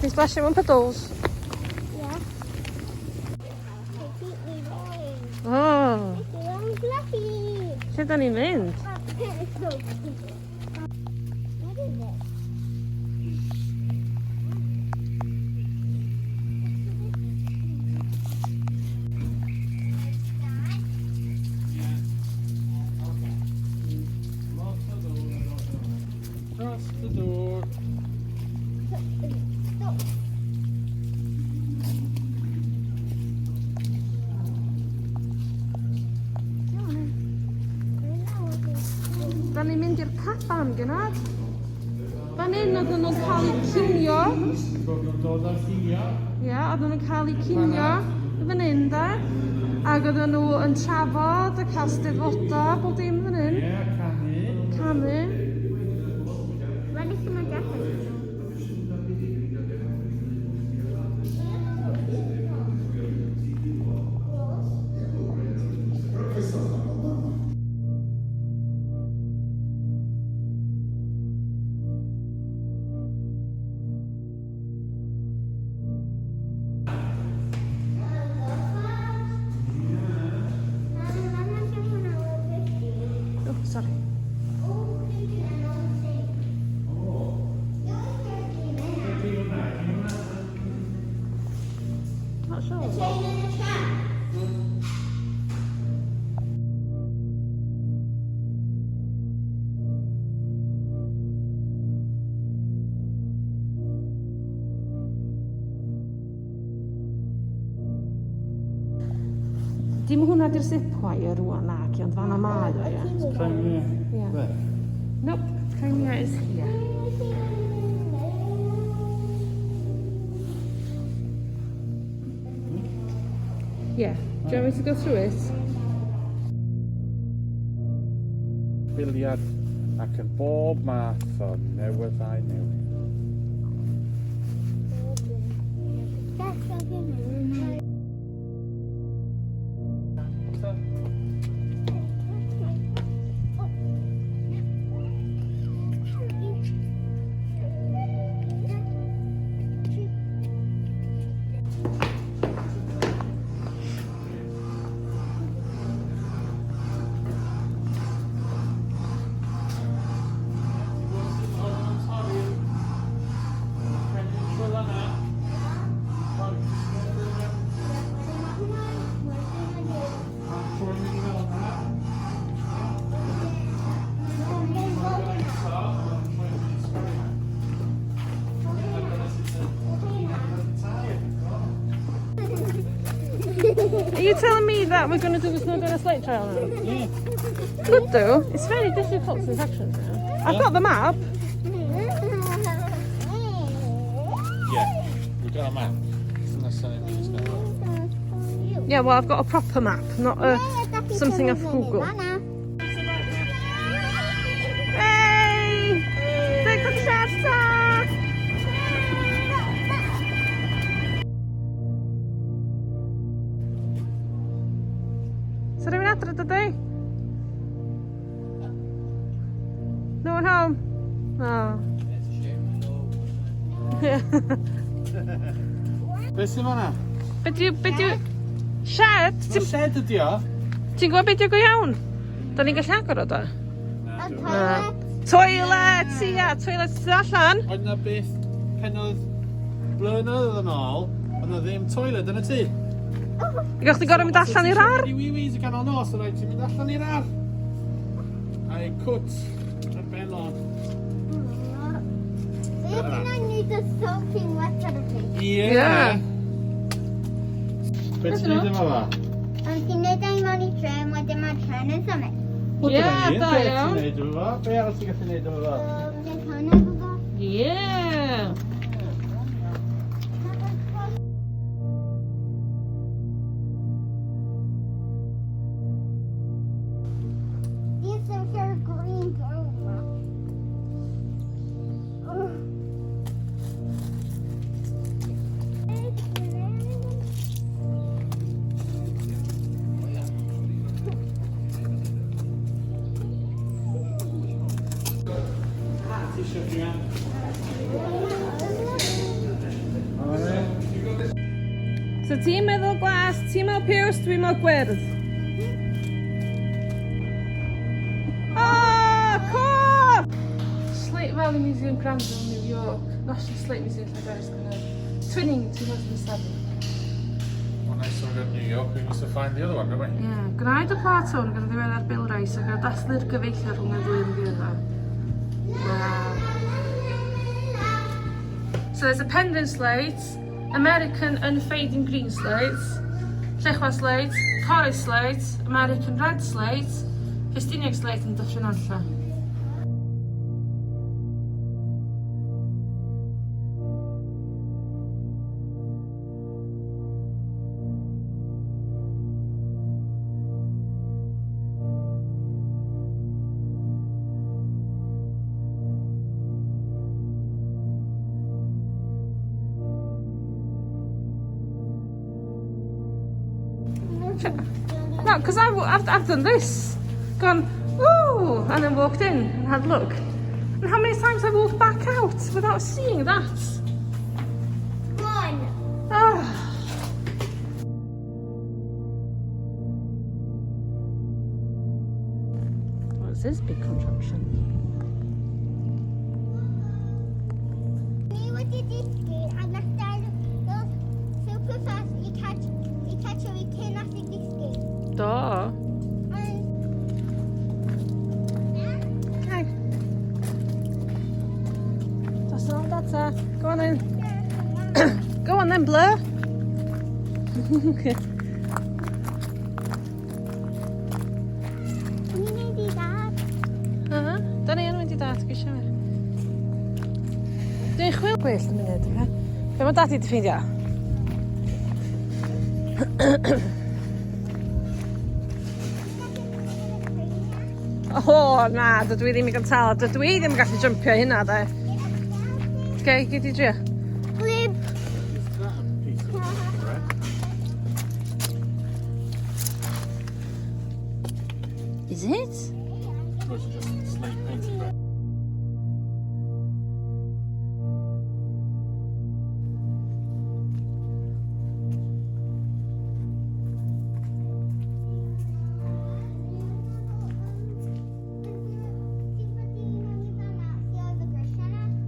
Ti'n sblasio mewn puddles? Yeah. They keep me going. Oh, It's fluffy. lle da ni'n mynd? It's so cute. What is it? Dros y dŵr. Stop. Da ni'n mynd i'r caban, gynad. Fan hyn oedden nhw'n cael eu cinio. Bod nhw'n dod ar cinio. Ie, yeah, oedden nhw'n cael eu cinio fan hyn, da. Ac oedden nhw yn trafod a cael steddfoda, bob dim fan hyn. Ie, canu. Canu. When is my jacket? Oh, sorry. Not sure. Dim hwnna di'r zip wire rwan naci, ond fanna mae o, ie. Crimea. Ie. There. Nope, Crimea is here. Yeah. Do you want me to go through it? Biliad ac yn bob math o newyddau newydd. Are you telling me that we're going to do the Snowdonia Slate Trail now? Yeah. Could do. It's very difficult in sections now. I've got the map. Yeah, we've got a map. Doesn't necessarily mean it's gonna work. Yeah, well, I've got a proper map, not a something off Google. Hey! Take the chapter! So rhywun adre dydy? No one home? Oh. Yeah. Be sy'n fan'na? Be di... Be di... Shed? Ti'n Ti'n shed ydi o? ti'n gwybod beth yw go iawn? Da ni'n gallu agor o da? Na, Na. Toilet! Ia, toilet tu allan. Oedd na beth pen oedd blynyddoedd yn ôl, oedd na ddim toilet yn y tŷ. I gael chdi gorau mynd allan i'r ardd? I wee-wees y canol nos, oedd rhaid ti mynd allan i'r ardd. A'i cwt ar ben lon. So you can need the soaking wet out of me. Ie. Ie. Be ti'n neud efo fa? Ond ti'n neud ei mewn i tren, wedyn mae tren yn symud. Wel, Ie, dyna ni. da Be iawn. ti'n neud efo fo? Be arall ti'n gallu neud efo fo? Dwi'n hwnna efo fo. Yeah. These are sort of green dome. Ugh. So ti'n meddwl glas, ti'n meddwl piws, dwi'n meddwl gwyrdd. Oh, cool! Slate Valley Museum, Granville, New York. National Slate Museum, Llanberis, Gwynedd. Twinning, 2007. Well, nice one in New York. We used to find the other one, didn't we? Ie, yeah, gwnaed y plat hwn gan ddiweddar Bill Rice ac ar dathlu'r gyfeillio rhwng y ddwy yn ddiweddar. Wow. So there's a pendant slate, American unfading green slate, Llechwa slate, Corris slate, American red slate, Ffestiniog slate and Dyffryn Nantlle. No, because I've done this. Gone, ooh, and then walked in and had a look. And how many times I've walked back out without seeing that? One. Ah. What's this big contraption? Ni wedi dysgu a nath dad ddod super fast i catch i catch i cyn nath i ddysgu. Do. And Okay. Dos yn ôl, dad, ta. Go on then. Go on then, Blur. Ni'n mynd i dad. Uh-huh. Da ni yn mynd i dad, gwysio fi. Dwi'n chwil gwyllt yn munud, oce? Be mae dad i di ffeindio? O, na, dydw i ddim i gael tal. Dydw i ddim yn gallu jumpio hynna, de. Oce, gyd i drio. Glib. Is that a piece of bread? Is it? Or is it just slate painted red?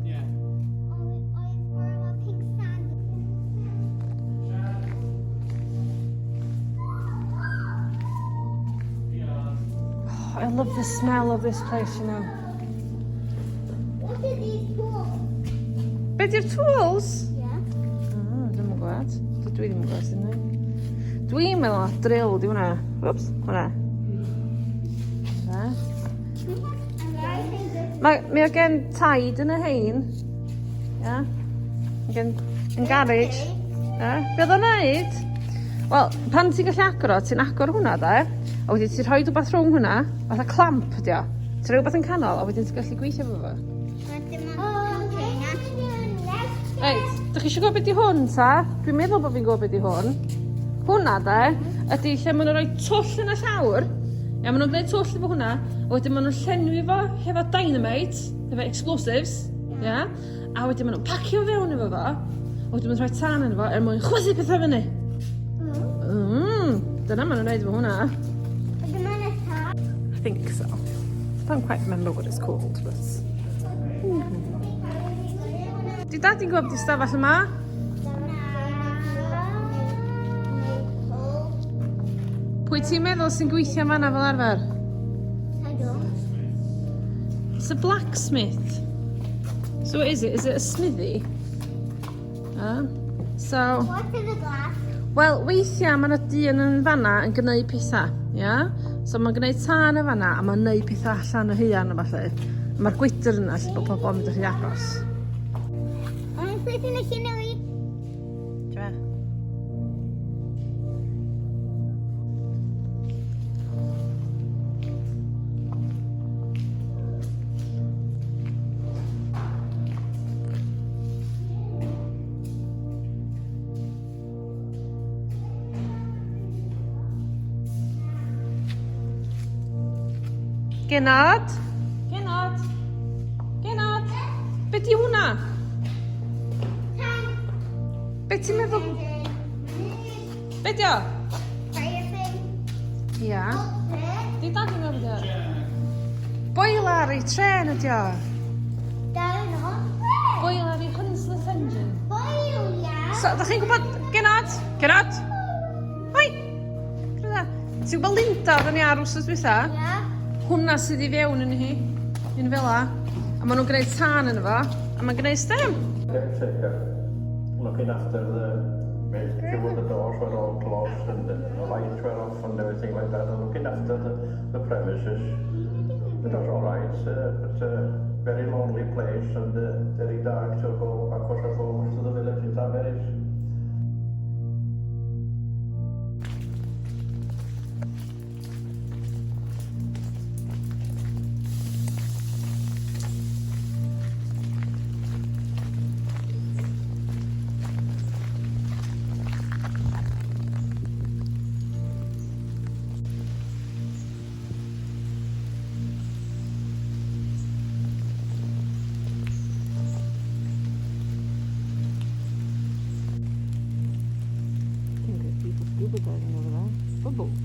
Yeah. Pink sand. Oh, I love the smell of this place. What are these tools? Be di'r tools? Yeah. Oh, dwi'm yn gwybod. Dydw i ddim yn gwybod sy'n dweud. Dwi'n meddwl na drill di hwnna. Whoops, hwnna. Na. Mae, mae o gen taid yn y hein. Ia. Mae gen yn garage. Ia. Be oedd o'n neud? Wel, pan ti'n gallu agor o, ti'n agor hwnna de, a wedyn ti'n rhoi rhywbeth rhwng hwnna, fatha clamp ydi o. Ti'n rhoi rhywbeth yn canol, a wedyn ti'n gallu gweithio efo fo. Reit, dych chi eisiau gwybod beth di hwn ta? Dwi'n meddwl bod fi'n gwybod beth di hwn. Hwnna de, ydy lle maen nhw'n rhoi twll yn y llawr. Ia, maen nhw'n gwneud twll efo hwnna, a wedyn maen nhw'n llenwi fo hefo dynamite, efo explosives, ia. A wedyn maen nhw'n pacio fewn efo fo, a wedyn maen nhw'n rhoi tân yn fo er mwyn chwythu pethau fyny. Dyna maen nhw'n gwneud efo hwnna. I think so. I don't quite remember what it's called, but... Di dad i'n gwybod beth i stafell yma? Pwy ti'n meddwl sy'n gweithio fanna fel arfer? It's a blacksmith. So what is it? Is it a smithy? So, What is the glass? Wel, weithiau mae yna dyn yn fanna yn gwneud pethau, ia? So mae'n gwneud tân yn fanna a mae'n gwneud pethau allan o haearn a falle. Mae'r gwydr yna lle bod pobl yn mynd yn rhy agos. I'm placing the scenery. Dwe. Genod. Genod. Genod. Be di hwnna? Tank. Be ti'n meddwl? Be di o? Fire thing. Ia. There. Di dad i'n meddwl di o? Boiler i trên ydi o. Down on there. Boiler i Hunslet Engine. Boil, yeah. So, da chi'n gwybod, Genod? Genod? Hoi! Gwranda. Ti'n gwybod Linda oedden ni ar wsos dwytha? Yeah. Hwna sydd i fewn yn hi. Un fel a. A maen nhw'n gwneud tân yn efo. A mae'n gwneud stem. Caretaker, looking after the, making sure the doors were all closed and the lights were off and everything like that, and looking after the premises. It was all right, but very lonely place and very dark to go backwards and forwards to the village in Taveris. Think there's people scuba diving over there. Bubbles.